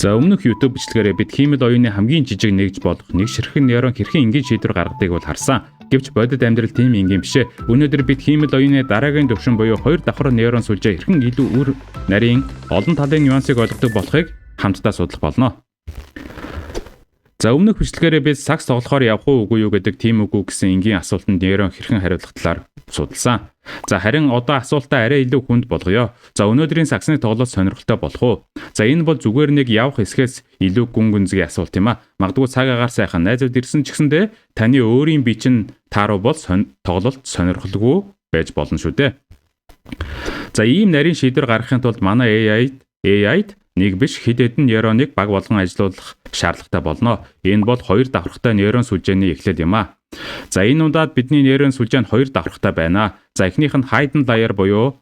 За, өмнөх YouTube бичлэгээрээ бид хиймэл оюуны хамгийн жижиг нэгж болох нэг ширхэг нейрон хэрхэн энгийн шийдвэр гаргадгийг бол харсан. Гэвч бодит амьдрал тийм энгийн биш ээ. Өнөөдөр бид хиймэл оюуны дараагийн түвшин буюу хоёр давхар нейрон сүлжээ хэрхэн илүү үр нарийн, олон талын нюансыг ойлгодог болохыг хамтдаа судлах болно. За, өмнөх бичлэгээрээ бид сагс тоглохоор явах уу, үгүй юу гэдэг тийм үгүй гэсэн энгийн асуултанд нейрон хэрхэн хариулах талаар судалсан. За, харин одоо асуултаа арай илүү хүнд болгоё. За, өнөөдрийн сагсны тоглолт сонирхолтой болох уу? За, энэ бол зүгээр нэг явах хэсгээс илүү гүн гүнзгий асуулт юм а. Магадгүй цаг агаар сайхан, найзууд ирсэн ч гэсэндээ таны өөрийн бие чинь тааруу бол тоглолт сонирхолгүй байж болно шүү дээ. За, ийм нарийн шийдвэр гаргахын тулд манай AI-д нэг биш, хэд хэдэн нейроныг баг болгон ажилуулах шаардлагатай болно. Энэ бол хоёр давхархтай нейрон сүлжээний эхлэл юм а. За, энэ удаад бидний нейрон сүлжээ нь хоёр давхархтай байна. За, эхнийх нь hidden layer буюу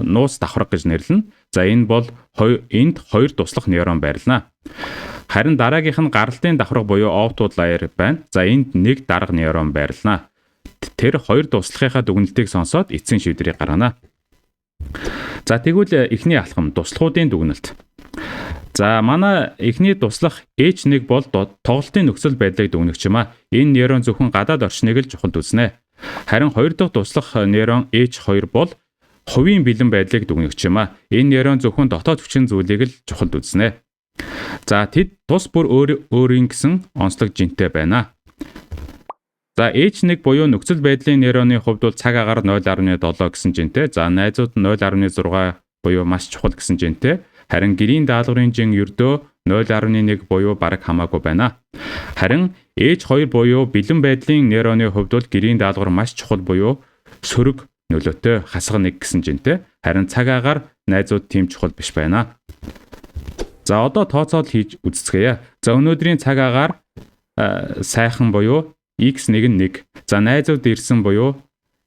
нууц давхарга гэж нэрлэнэ. За, энэ бол энд хоёр туслах нейрон байрлана. Харин дараагийнх нь гаралтын давхарга буюу output layer байна. За, энд нэг дарга нейрон байрлана. Тэр хоёр туслахынхаа дүгнэлтийг сонсоод эцсийн шийдвэрийг гаргана. За, тэгвэл эхний алхам: туслахуудын дүгнэлт. За, манай эхний туслах H1 бол тоглолтын нөхцөл байдлыг дүгнэгч юм а. Энэ нейрон зөвхөн гадаад орчныг л чухалд үзнэ. Харин хоёр дахь туслах нейрон H2 бол хувийн бэлэн байдлыг дүгнэгч юм а. Энэ нейрон зөвхөн дотоод хүчин зүйлийг л чухалд үзнэ. За, тэд тус бүр өөр өөрийн гэсэн онцлог жинтэй байна. За, H1 буюу нөхцөл байдлын нейроны хувьд бол цаг агаар 0.7 гэсэн жинтэй. За, найзууд нь 0.6 буюу маш чухал гэсэн жинтэй. Харин гэрийн даалгаврын жин ердөө 0.1 буюу бараг хамаагүй байна. Харин H2 буюу бэлэн байдлын нейроны хувьд бол гэрийн даалгавар маш чухал буюу сөрөг нөлөөтэй, хасах 1 гэсэн жинтэй. Харин цаг агаар, найзууд тийм чухал биш байна. За, одоо тооцоол хийж үзцгээе. За, өнөөдрийн цаг агаар сайхан буюу x1 нь 1. За, найзууд ирсэн буюу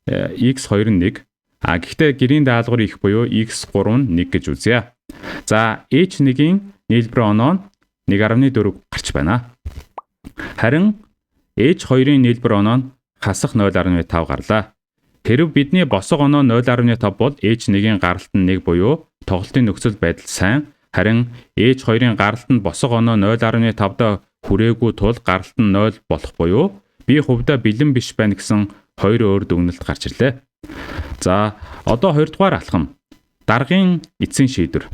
x2 нь 1. А гэхдээ гэрийн даалгавар их буюу x3 нь 1 гэж үзье. За, h1-ийн нийлбэр оноо нь 1.4 гарч байна. Харин h2-ын нийлбэр оноо нь хасах 0.5 гарлаа. Хэрэв бидний босго оноо 0.5 бол h1-ийн гаралт нь 1 буюу тоглолтын нөхцөл байдал сайн. Харин h2-ын гаралт нь босго оноо 0.5-даа хүрээгүй тул гаралт нь 0 болох буюу би хувьдаа бэлэн биш байна гэсэн хоёр өөр дүгнэлт гарч ирлээ. За, одоо хоёрдугаар алхам: даргын эцсийн шийдвэр.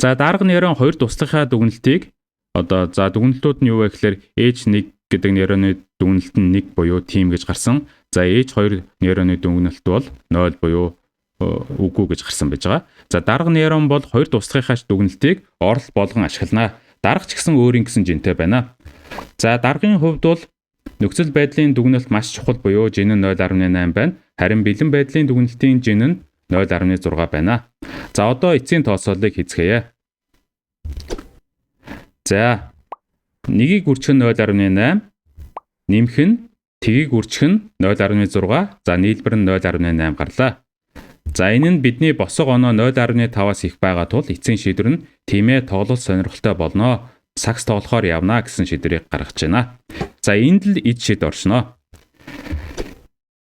За, дарга нейрон хоёр туслахаа дүгнэлтийг одоо, за, дүгнэлтүүд нь юу вэ гэхээр H1 гэдэг нейроны дүгнэлт нь 1 буюу тийм гэж гарсан. За, H2 нейроны дүгнэлт бол 0 буюу үгүй гэж гарсан байж байгаа. За, дарга нейрон бол хоёр туслахынхаа дүгнэлтийг орол болгон ашиглана. Дарга ч гэсэн өөрийн гэсэн жинтэй байна. За, даргын хувьд бол нөхцөл байдлын дүгнэлт маш чухал буюу жин нь 0.8 байна. Харин бэлэн байдлын дүгнэлтийн жин нь 0.6 байна. За, одоо эцсийн тооцооллыг хийцгээе. За, нэгийг үржих нь 0.8, нэмэх нь тэгийг үржих нь 0.6, за, нийлбэр нь 0.8 гарлаа. За, энэ нь бидний босго оноо 0.5-аас их байгаа тул эцсийн шийдвэр нь тийм ээ, тоглолт сонирхолтой болно. Сагс тоглохоор явна гэсэн шийдвэрийг гаргаж байна. За, энд л ид шид оршино.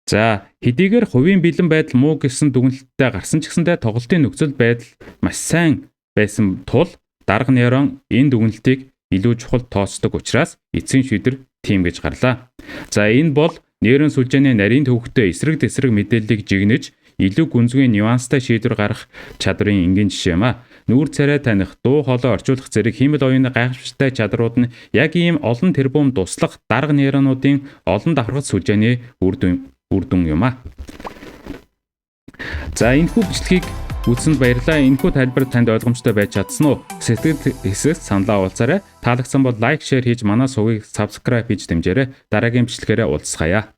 За, хэдийгээр хувийн бэлэн байдал муу гэсэн дүгнэлттэй гарсан ч гэсэндээ тоглолтын нөхцөл байдал маш сайн байсан тул дарга нейрон энэ дүгнэлтийг илүү чухал тооцдог учраас эцсийн шийдвэр тийм гэж гарлаа. За, энэ бол нейрон сүлжээний нарийн төвөгтэй эсрэг тэсрэг мэдээллийг жигнэж илүү гүнзгий, нюанстай шийдвэр гаргах чадрын энгийн жишээ юм а. Нүүр царай таних, дуу хоолой орчуулах зэрэг хиймэл оюуны гайхамшигтай чадрууд нь яг ийм олон тэрбум туслах дарга нейронуудын олон давхаргат сүлжээний үр дүн юм а. За, энэхүү бичлэгийг үзсэнд баярлалаа. Энэхүү тайлбар танд ойлгомжтой байж чадсан уу? Сэтгэл хэсэгт саналаа уулзаарай. Таалагдсан бол like, share хийж, манай сувгийг subscribe хийж дэмжээрэй. Дараагийн бичлэгээрээ уулзцгаая.